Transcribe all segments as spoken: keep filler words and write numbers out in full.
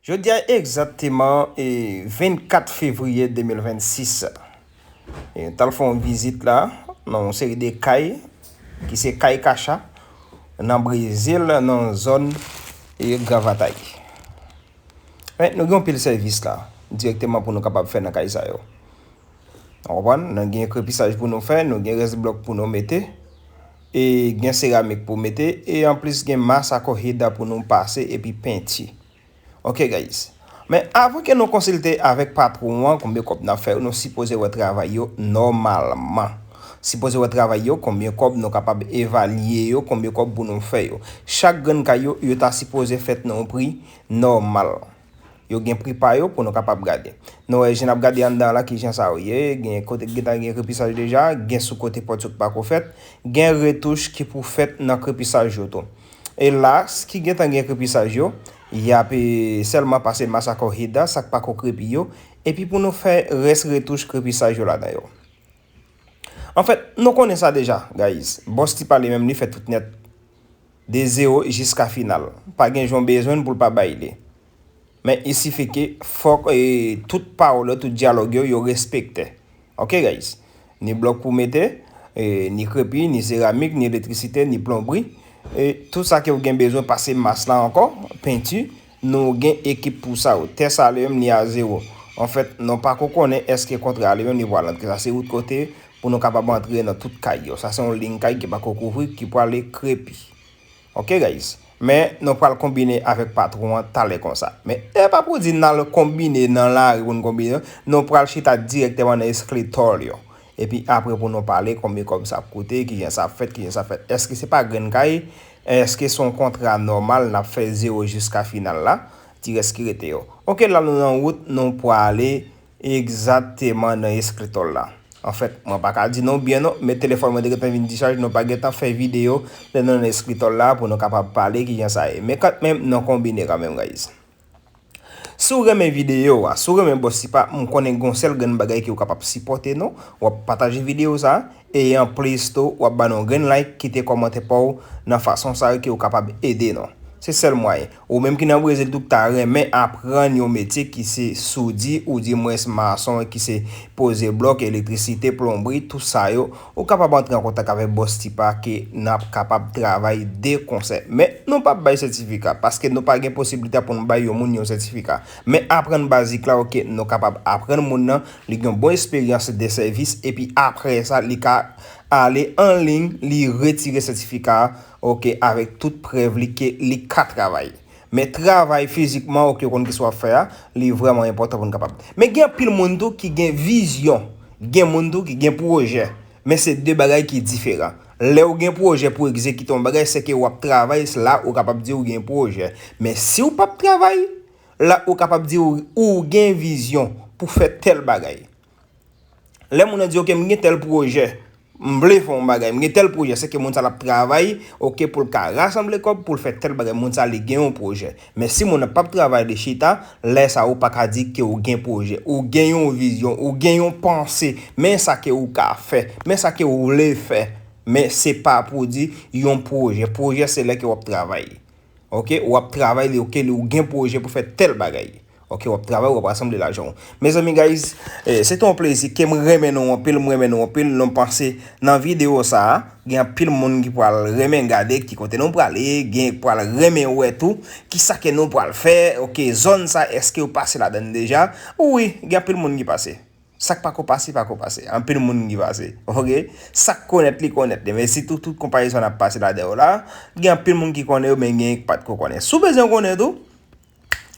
Jodi a egzakteman e vennkat fevriye de mil vennsis. E, m t al fè yon vizit la nan yon seri de kay ki se kay Kacha nan Brezil, nan zòn e Gravatay. Men, nou gen yon pil sèvis la direkteman pou nou kapab fè nan kay sa yo. Ou konprann? Nou gen krepisaj pou nou fè, nou gen rès blòk pou nou mete, e gen seramik pou mete, e anplis gen masa kòhida pou nou pase epi penti. Ok, guys. Men avan ke nou konsilte avèk patwon an, konbyen kòb n ap fè yo, nou sipoze wè travay yo nòmalman. Sipoze wè travay yo, konbyen kòb nou kapab evalye yo, konbyen kòb pou nou fè yo. Chak grenn kay yo, yo ta sipoze fèt nan yon pri nòmal. Yo gen pri pa yo pou nou kapab gade. Nou wè, jan n ap gade anndan la, kijan sa yo ye, gen kote ki gentan gen krepisaj deja, gen sou kote pòt yo ki pako fèt, gen retouch ki pou fèt nan krepisaj yo tou. E la, s ki gentan gen krepisaj yo, y ap e, sèlman pase masa kòhida, sa k pako krepi yo, epi pou nou fè rès retouch krepisaj yo ladan yo. Anfèt, nou konnen sa deja, guys. Bòs Tipa li menm, li fè tout nèt. De zewo jiska final. Pa gen jan w bezwen l pou l pa bay li. Men, il sifi ke fòk e, tout pawòl yo, tout dyalòg yo, yo respekte. Ok, guys? Ni blòk pou mete, e, ni krepi, ni seramik, ni elektrisite, ni plonbri. E tout sa ke w gen bezwen pase mas la ankò, penti, nou gen ekip pou sa yo. Tè sa li menm, li a zewo. Anfèt, nou pako konnen èske kontra a li menm, li pral antre. Sa se wout kote pou nou kapab antre nan tout kay yo. Sa se yon liy kay ki pako kouvri, ki prale krepi. Ok, guys? Men, nou pral konbine avèk patwon an talè konsa. Men, e pa pou di n al konbine nan lari pou n konbine, non. Nou pral chita dirèkteman nan esklitòl yo. Epi apre pou nou pale konbyen kòb sa ap koute, kijan sa ap fèt, kijan sa ap fèt. Èske se pa grenn kay? Èske se yon kontra nòmal n ap fè zewo jiska final la? Ti rès ki rete yo. Ok, la nou nan wout, nou prale egzakteman nan esklitòl la. Anfèt, mwen pa ka di nou byen non, men telefòn mwen te gentan vin dichaj, nou pa gentan fè videyo lè nou nan esklitòl la pou nou kapab pale kijan sa ye. Men kanmenm, nou konbine kanmenm, guys. Si w renmen videyo a, si w renmen Bòs Tipa, m konnen gen yon sèl grenn bagay ke w kapab sipòte nou, w ap pataje videyo sa, e anplis tou, w ap ba nou yon grenn like, kite kòmantè pa w nan fason sa yo ke w kapab ede nou. Se sèl mwayen. Ou menm ki nan Brezil tou, ki ta renmen aprann yon metye ki se soudi, oudimwens mason, ki se poze blòk, elektrisite, plonbri, tou sa yo, ou kapab antre an kontak avèk Bòs Tipa ke n ap kapab travay de konsè. Men, nou p ap bay sètifika, paske nou pa gen posiblite pou n bay yon moun yon sètifika. Men aprann bazik la, ok, nou kapab aprann moun nan, li gen yon bon esperyans de sèvis, epi apre sa, li ka ale an liy, li retire sètifika a, ok, avèk tout prèv li ke li ka travay. Men travay fizikman, ok, w konn kisa w ap fè a, li vrèman enpòtan pou n kapab. Men gen anpil moun tou ki gen vizyon, gen moun tou ki gen pwojè. Men se de bagay ki diferan. Lè w gen pwojè pou w egzekite yon bagay, se ke w ap travay, se la ou kapab di w gen pwojè. Men si w p ap travay, la ou kapab di w, ou gen vizyon pou fè tèl bagay. Lè moun nan di, ok, m gen tèl pwojè, m vle fè yon bagay, m gen tèl pwojè, se ke moun sa l ap travay, ok, pou l ka rasanble kòb, pou l fè tèl bagay, moun sa li gen yon pwojè. Men si moun nan p ap travay, li chita, lè sa ou pa ka di ke ou gen pwojè. Ou gen yon vizyon, ou gen yon panse, men sa ke ou ka fè, men sa ke ou vle fè. Men se pa pou di yon pwojè. Pwojè se lè ke w ap travay. Ok, w ap travay, li, ok, li, ou gen pwojè pou fè tèl bagay. Ok, w ap travay, w ap rasanble lajan w. Mezanmi, guys, eh, se te yon plezi ke m renmen nou anpil, m renmen nou anpil. Nou panse nan videyo sa a, gen anpil moun ki pral renmen gade ki kote nou prale, gen pral renmen wè tou kisa ke nou pral fè. Ok, zòn sa, èske w pase ladan l deja? Wi, gen anpil moun ki pase. Sa k pako pase, pako pase. Anpil moun ki pase. Ok? Sa k konnèt li, konnèt li. Men sitou tout konpayi sa n ap pase ladan yo la, gen anpil moun ki konnen yo, men gen ki pa t ko konnen. Si w bezwen konnen tou,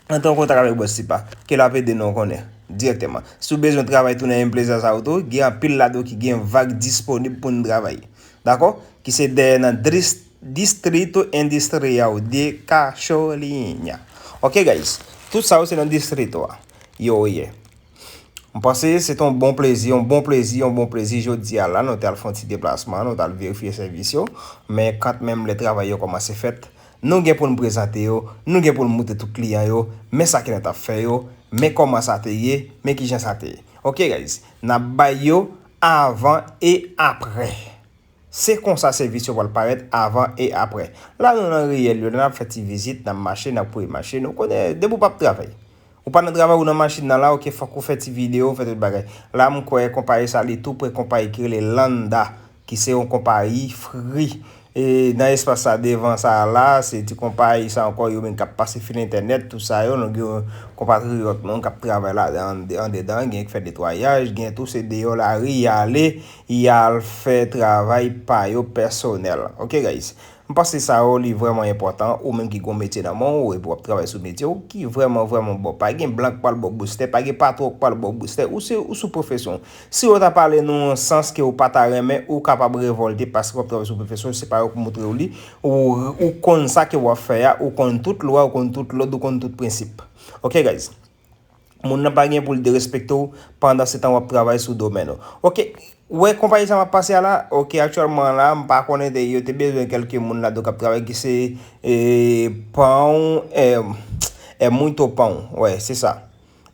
antre an kontak avèk Bòs Tipa, ke l ap ede nou konnen dirèkteman. Si w bezwen travay tou nan menm plezi sa yo tou, gen anpil ladan yo ki gen vag disponib pou n travay. Dakò? Ki se dèyè nan dris-, Distrito Industrial de Cacholinha. Ok, guys. Tout sa yo se nan distrito a. Yo ye. M panse se te yon bon plezi, yon bon plezi, yon bon plezi jodi a la. Nou te al fè yon ti deplasman, nou te al verifye sèvis yo. Men kanmenm lè travay yo kòmanse fèt, nou gen pou n prezante yo, nou gen pou n moutre tout kliyan yo, men sa ke nou t ap fè yo, men kòman sa te ye, men kijan sa te ye. Ok, guys, n ap bay yo avan e apre. Se konsa sèvis yo pral parèt avan e aprè. La nou nan riyèl yo, la n ap fè ti vizit, n ap mache, n ap kouye machin. Ou konnen, depi w p ap travay, ou pa nan travay, ou nan machin nan la, oke, fòk ou fè ti videyo, fè tout bagay. La m kwè konpayi sa li tou pre, konpayi ki rele Landa, ki se yon konpayi fri. E nan espas sa devan sa la, se ti konpayi sa ankò, yo menm k ap pase fil entènèt, tout sa yo, nou gen yon konpatriyòt nou k ap travay la an, andedan, gen k fè netwayaj, gen tou se deyò lari y ale, y al fè travay pa yo pèsonèl. Oke, guys? M panse sa yo, li vrèman enpòtan, ou menm ki gon metye nan men w, epi w ap travay sou metye w, ki vrèman, vrèman bon. Pa gen blan k pral ba w boustè, pa gen patwon k pral ba w boustè, ou se, ou sou pwofesyon. Si yo ta pale nan yon sans ke w pa ta renmen, ou kapab revòlte paske w ap travay sou pwofesyon, se pa yo k montre w li, ou, ou konn sa ke w ap fè a, ou konn tout lwa, ou konn tout lòd, ou konn tout prensip. Oke, guys? Moun nan pa gen pou l derespekte w pandan se tan w ap travay sou domèn ou. Oke, wè konpayi sa m ap pase a la, oke, aktyèlman la, m pa konnen de, yo te bezwen kèlke moun ladan k ap travay ki se, e, Pão, e, é muito pão, wè, se sa.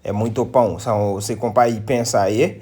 É muito pão, sa, se konpayi pen sa ye.